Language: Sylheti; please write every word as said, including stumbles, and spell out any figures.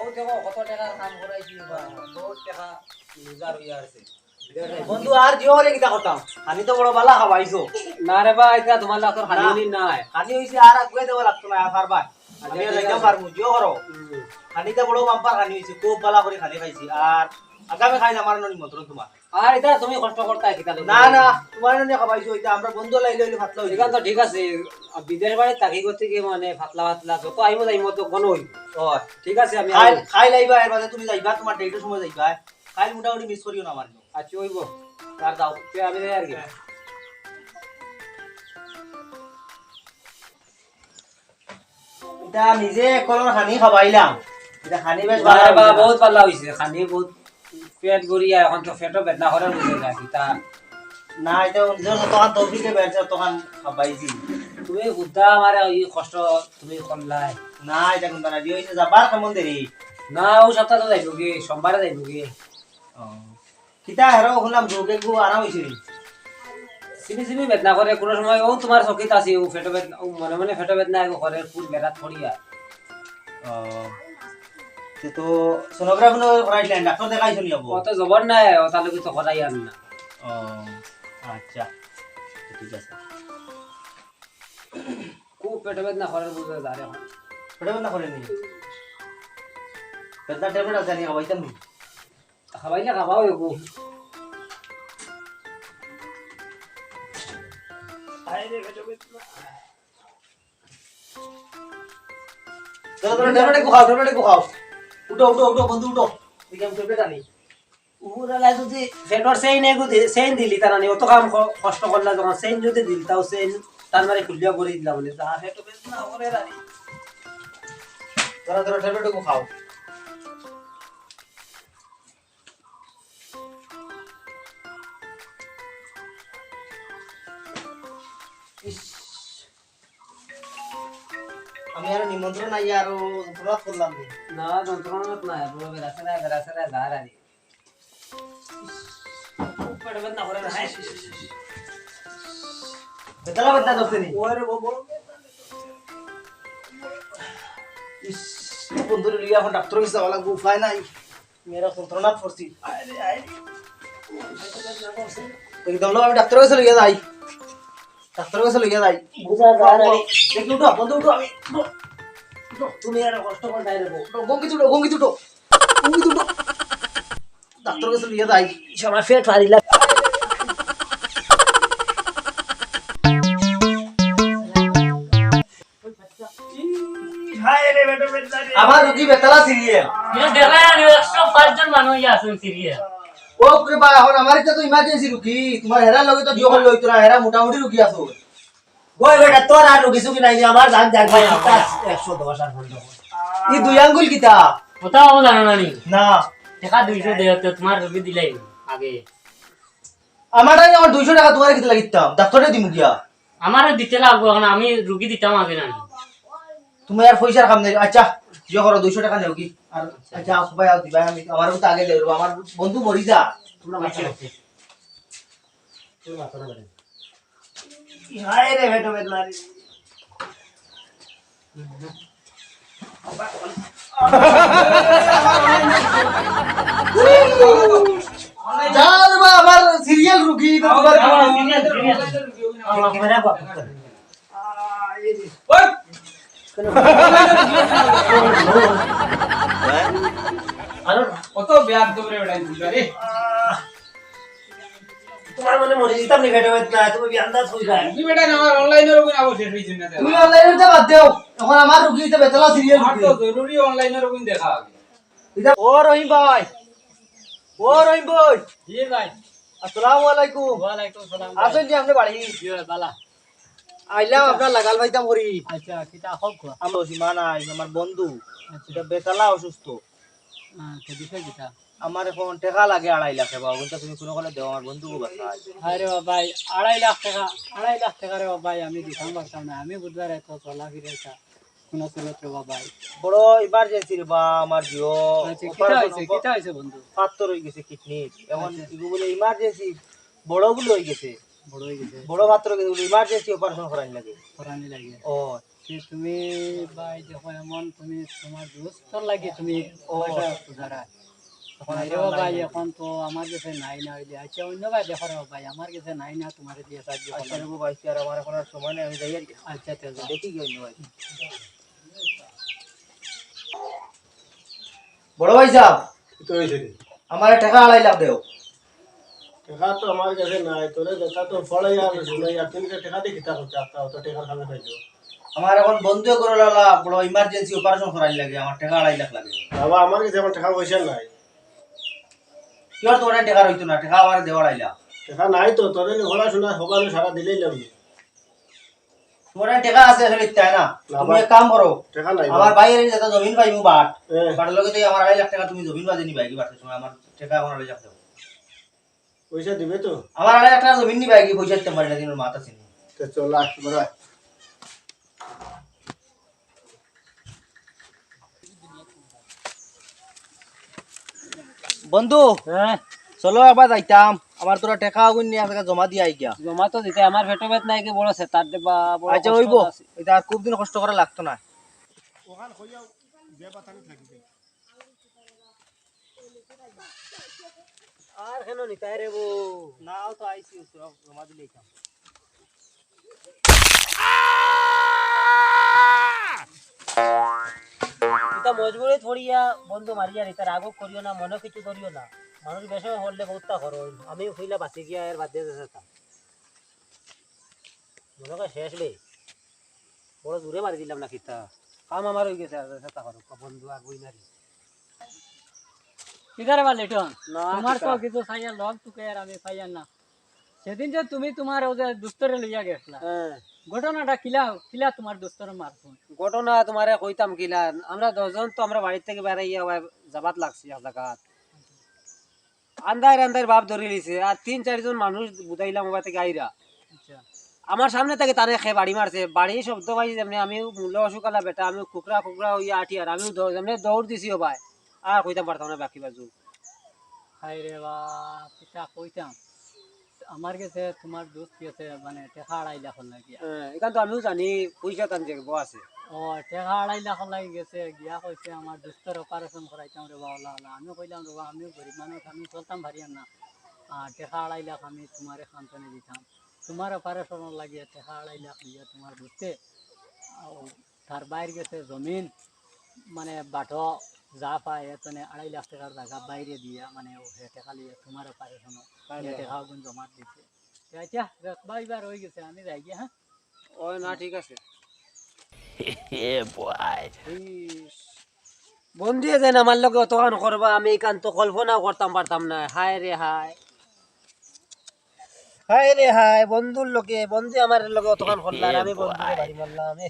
ও দেখো, কত টেকার কাম করাইছি বা, বহুত টেকা লুজার অইয়া আছে। বন্ধু, আর দিও রে, কিতা করতাম? খানি তো বড় বালা খাবাইছো। না রে বা, ইতা তোমার লাগি তো খানি না। উনি নাই। খানি অইছে, আর আগুয়াই দেওয়া লাগতো না, আর পারবা। আচ্ছা, আমি আর ঠিক যাইতাম আছে। পারমু, দিও করো। হুম। খানিটা বড় বাম্পার খানি অইছে, খুব বালা করি খানি খাইছি। আর আগামী খাইল আমার নিমন্ত্রণ তোমার। আর ইতা তুমি কষ্ট করতায় কিতা লাগি? না, না, তোমার এনে খাবাইছো, ইতা আমরা বন্ধু লাইলে অইলে পাতলা অইছে। ইখান তো ঠিক আছে, আর বিদেশ বাড়ি থাকি করতে গিয়ে মানে পাতলা পাতলা যত আইমু যাইমু তো ঘন অইবো। ও। ঠিক আছে, আমি খাইল, আইমু। খাইল আইবা, এর বাদে তুমি যাইবা, তোমার ডেটর সময় যাইবা। খাইল মোটামুটি মিস করিও না আমার। আচ্ছা, অইবো। আর যাও, তে আমি যাই আর কি। ইতা নিজে এক কলর খানি খাবাইলাম। ইতা খানি বেশ বালা বাহ, বাহ, অইছে। বহুত বালা অইছে। খানি বহুত পেট ভরিয়া, এখন তো পেটও বেদনা করে বুঝে না, কিতা? না, ইতা নিজর যতখান তৌফিকে বেড়ছে, ততখান খাবাইছি। তুমি হুদা আমারে ই কষ্ট তুমি করলায়। না, ইতা কুনতা না, যে অইছে যাবার কেমন দেরি? না, অউ সপ্তাহ তো যাইবো গি, সোমবারে যাইবো গি। ও। কিতা হেরো হুনলাম, রোগে গু আরাম অইছে নি? সিমি সিমি বেদনা করে কুনু সময়, অউ তোমার চকিত আছে, অউ পেটো বেদনা, অউ মনে মনে পেটো বেদনা এগু করে, ফুল বেড়াত পড়িয়া। ও, তে তো সোনোগ্রাফি করাইছিলেন, ডাক্তার দেখাইছো নি আবু? অত জবর নাই, অতা লাগি তো করাই আর না। ও, আচ্ছা, ঠিক আছে। খুব পেটো বেদনা করে বুঝা যায় এখন। পেটো বেদনা করে নি? বেদনা ট্যাবলেট আছে নি, খাবাইতাম নি? খাবাইলে খাবাও এগু। আরে পেটো বেদনা। ধরো, ধরো, ট্যাবলেট এগু খাও, ট্যাবলেট এগু খাও। উঠো, উঠো, উঠো, বন্ধু, উঠো। দেখি আমি ট্যাবলেট আনি। উপরআলা যদি পেটর চেইন এগু দি-, চেইন দিলিতা নানি, অত কাম ক-, কষ্ট করলা যখন, চেইন যদি দিলিতা, অউ চেইন তার মানে খুলিয়া পরি দিলা বলে, যা পেটো বেদনা করে রানি। ধরো, ধরো, ট্যাবলেট এগু খাও। ইস, আমি আরো নিমন্ত্রণ আইয়া আরো যন্ত্রণা করলাম রে। না, যন্ত্রণা নাই, পুরো বেড়াছে না, বেড়াছে না, যা রানি। পেটো বেদনা করে না, হায়। বেতালা বেদনা ধরছে নি? ওরে বাবা। ইস, বন্ধুরে লইয়া এখন ডাক্তার কাছে যাওয়া লাগবো, উপায় নাই। মেয়েরা যন্ত্রণাত পড়ছি। আরে, আরে। একদম লো, আমি ডাক্তার কাছে লইয়া যাই। ডাক্তার কাছে লইয়া যাই। বুঝা যায় না রে। দেখি উঠো, বন্ধু উঠো, আমি উঠো। উঠো, তুমি আর কষ্ট করে নাই রে বউ। উঠো, গঙ্গি তুটো, গঙ্গি তুটো। গঙ্গি তুটো। ডাক্তার কাছে লইয়া যাই। সে আমার পেট ফাড়িলা। ই, হায় রে, বেটা, বেটা রে। আমার রুগী বেতালা সিরিয়াল। ইনো দেখা যায় না, একশো পাঁচ জন মানুষ ইয়া আছেন সিরিয়াল। ও রে বা, এখন আমার ইটা তো ইমার্জেন্সি রুগী। তোমার হেরার লগে তো জিও করলে অইতো না, হেরা মোটামুটি রুগী আছে। ওই বেটা, তোর আর রুগী সুগী নাই নি, আমার জান যাক ভাই, আমার একশো দশ আর পনেরো। ই দুই আঙ্গুল কিতা? ওটাও জানো না নি? না। টেকা দুইশো দে, তো তোমার রুগী দিলাই আগে। আমার টাইম আমার দুইশো টেকা তোমার কিতা লাগিতাম? ডাক্তারে দিমু গিয়া। আমারও দিতে লাগবো এখন, আমি রুগী দিতাম আগে না নি। তুমি আর পয়সার কাম নাই। আচ্ছা, ইয়ে করো, দুইশো টেকা নেও কি? আর আচ্ছা, আচ্ছা, আচ্ছা। আসো ভাই, আও দিবা, আমি, আমার তো আগে দেব, আমার বন্ধু মরি যা। তোমরা মাথা রাখো। তুমি মাথা না বেটা। হায় রে, বেটো বেদনা রে। যাও রে বা, আমার সিরিয়াল রুগী, তো তোমার আরো কত বেয়াদব রে বেটা, তুই রে। তোমার মানে মরে যেতাম নি বেটা, বেটা, তুমি বিয়ান্দাজ কই যায়? তুমি বেটা, আমার অনলাইনের ওখানে আবার শেষ হইছে না। তুমি অনলাইনের তো বাদ দেও, এখন আমার রুগী তো বেতালা সিরিয়াল আমার তো রুগী। জরুরি অনলাইনের ওখানে দেখা আগে। ও রহিম ভাই, ও রহিম ভাই। জি ভাই। আসসালামু আলাইকুম। ওয়ালাইকুম সালাম ভাই। আছেন নি আপনি বাড়ি? জি ভাই, বালা। আইলাম আচ্ছা। আপনার লাগাল পাইতাম করি। আচ্ছা, কিতা হোক কোয়া? আমার সীমা নাই, আমার বন্ধু। আচ্ছা। এটা বেতালা অসুস্থ। আচ্ছা, বিষয় কিতা? আমার এখন টেকা লাগে আড়াই লাখ রে বা, ওগুনটা তুমি কোনো কালে দেও, আমার বন্ধুকে বাঁচাই। আরে বাবা, আড়াই লাখ টেকা, আড়াই লাখ টেকা রে বাবা, আমি দিতাম পারতাম না, আমি বুঝবার এত চলাফিরা এটা। কোনো সুরত রে বাবা। বড় ইমার্জেন্সি রে বা আমার জিও। আচ্ছা, কিতা অপারেশন হইছে, অপ-, কিতা হইছে বন্ধু? পাথর হয়ে গেছে কিডনির। এখন আচ্ছা। এগু বলে ইমার্জেন্সি বড় গুলো হয়ে গেছে। বড় হয়ে গেছে। বড় পাথর হয়ে গেছে, বলে ইমার্জেন্সি অপারেশন করানি লাগে। করানি লাগে। ও, তে তুমি ভাই দেখো, এমন তুমি তুমার দোস্তর লাগি তুমি ও। পয়সা খুজারায়। অখন নাই রে আমার ভাই, নাই। অখন তো আমার গেছে নাই না অইলে। আইচ্ছা, অইন্য ভাই দেখো রে ভাই, আমার গেছে নাই না তুমারে দিয়া সাহায্য আইচ্ছা করলাম। রে ভাই, আর আমার অখন আর সময় নাই, আমি যাই আর কি। আইচ্ছা, তে যাও। দেখি কি অইন্য ভাই। বড় ভাইসাব, কিতা অইছে রে? আমারে টেকা আড়াই লাখ দেও। টেকা তো আমার গেছে নাই, তোরে যেতা তো পড়াইয়া আর হুনাইয়া, তুই যে টেকা দি কিতা করতে, আস্তা অত টেকার কামে পাইছো। আমার অখন বন্ধু অকলর লাগি বড় emergency operation করার লাগি, আমার টেকা আড়াই লাখ লাগে। বাবা, আমার গেছে অখন টেকা পয়সা নাই। কিওর তুমার টেকা রইতো না, টেকা আমারে দেও আড়াই লাখ। টেকা নাই তো, তোরে নি পড়াশুনা হবানো সারা দিলেই লাগবে। তুমার টেকা আছে আসলে, তাই না? না, তুমি আমার এক কাম করো, টেকা নাই, আমার বাবা। ভাইর যেতা জমিন পাইমু বাট, এ। বাটর লগে তো আমার আড়াই লাখ টেকা তুমি জমিন বাদে নিবায় কি বাটর সময়, আমার টেকা অখন আড়াই লাখ দেও। পয়সা দিবে তো? আমার আড়াই লাখ টেকা জমিন নিবায় কি, পয়সা দিতাম পারি না, দিনর মাত আছে নি। তে চল, আয়, বড় আয়। বন্ধু, হ্যাঁ? চলো একবার যাইতাম, আমার থুড়া টেকা অগুইন নিয়া এক জাগা জমা দিয়া আইগিয়া। জমা তো দিতে, আমার পেটো পেট নাই কি বড় সেতার দেবা, বড় আইচ্ছা, কষ্ট অইবো। আছে। ইটা আর খুব দিন কষ্ট করা লাগতো না। অখান কইয়াও যে বাতানি থাকি দে। আর কেন নিতায় রে বউ? নাও তো আইছি, জমা দিলে কাম। ইটা মজবুরিত পড়িয়া বন্ধু মারিয়া নিতায়, রাগ করিও না, মনে কিছু করিও না। মানুষ বেশ হলে বহুতটা করো, আমি কইলা বাঁচি গিয়া এর বাদ দিয়ে যেতাম। মনে কয় শেষ বে। বড় জোরে মারি দিলাম না কিতা? কাম আমার অই গেছে, আর চেষ্টা করো, বন্ধু আর বই নারি। কিতা রে বা লিটন? না, তুমার কিতা? তো কিছু চাইয়ার লগ তুকে আর আমি পাইয়ার না। সেদিন যে তুমি তুমার অউ যে দোস্তরে লইয়া গেছলা, হ্যাঁ। ঘটনাটা কিলা, কিলা তুমার দোস্তরে মারছো? ঘটনা তুমারে কইতাম কিলা, আমরা দশজন তো আমরা বাড়ি থাকি বেরাইয়া যাবাত লাগছি এক জাগাত। আন্দাইর আন্দাইর ভাব ধরিলিছে, আর তিন চাইরজন মানুষ বুঝাইলাম ওবা থাকি আইরা। আইচ্ছা। আমার সামনে থাকি তারে কে বাড়ি মারছে, বাড়ি শব্দ পাইছি যেমনে আমি মূল্য অসুকালা বেটা, আমি কুকরা কুকরা অইয়া আটিয়ার, আমি দৌ-, যেমনে দৌড় দিছি ওবায়, আর কইতাম পারতাম না বাকি বাজু। হায় রে বা, কিতা কইতাম। আমার গেছে তুমার দোস্ত গেছে, মানে, টেকা আড়াই লাখ অর লাগি। হ্যাঁ, ইখান তো আমিও জানি, পয়সা তান জেব আছে। ও, টেকা আড়াই লাখ অর লাগি গেছে, গিয়া কইছে, "আমার দোস্তর operation করাইতাম রে বা, ওলা, ওলা।" আমি কইলাম, "রে বা, আমিও গরিব মানুষ, আমি চলতাম পারিয়ার না। আর টেকা আড়াই লাখ আমি তুমারে কান্তনে দিতাম। তুমার operation অর লাগি টেকা আড়াই লাখ দিয়া তুমার দোস্তে, আও, তার ভাইর গেছে জমিন, মানে, বাটো যা পায়, এতনে আড়াই লাখ টেকার জাগা বাইরে দিয়া, মানে, ও হে টেকা লইয়া তুমার operation অর, হে টেকা অগুন জমা দিছে।" আইচ্ছা, যাক, ভাই, বার অই গেছে, আমি যাই গিয়া, হ্যাঁ? ও না, ঠিক আছে। বন্ধুয়ে যেন আমার লগে অতখান করবা, আমি ইখান তো কল্পনাও করতাম পারতাম না। হায় রে হায়, হায় রে হায়, বন্ধুর লগে, বন্ধু আমার লগে অতখান করলা, আর আমি বন্ধুরে বাড়ি মারলাম। এ,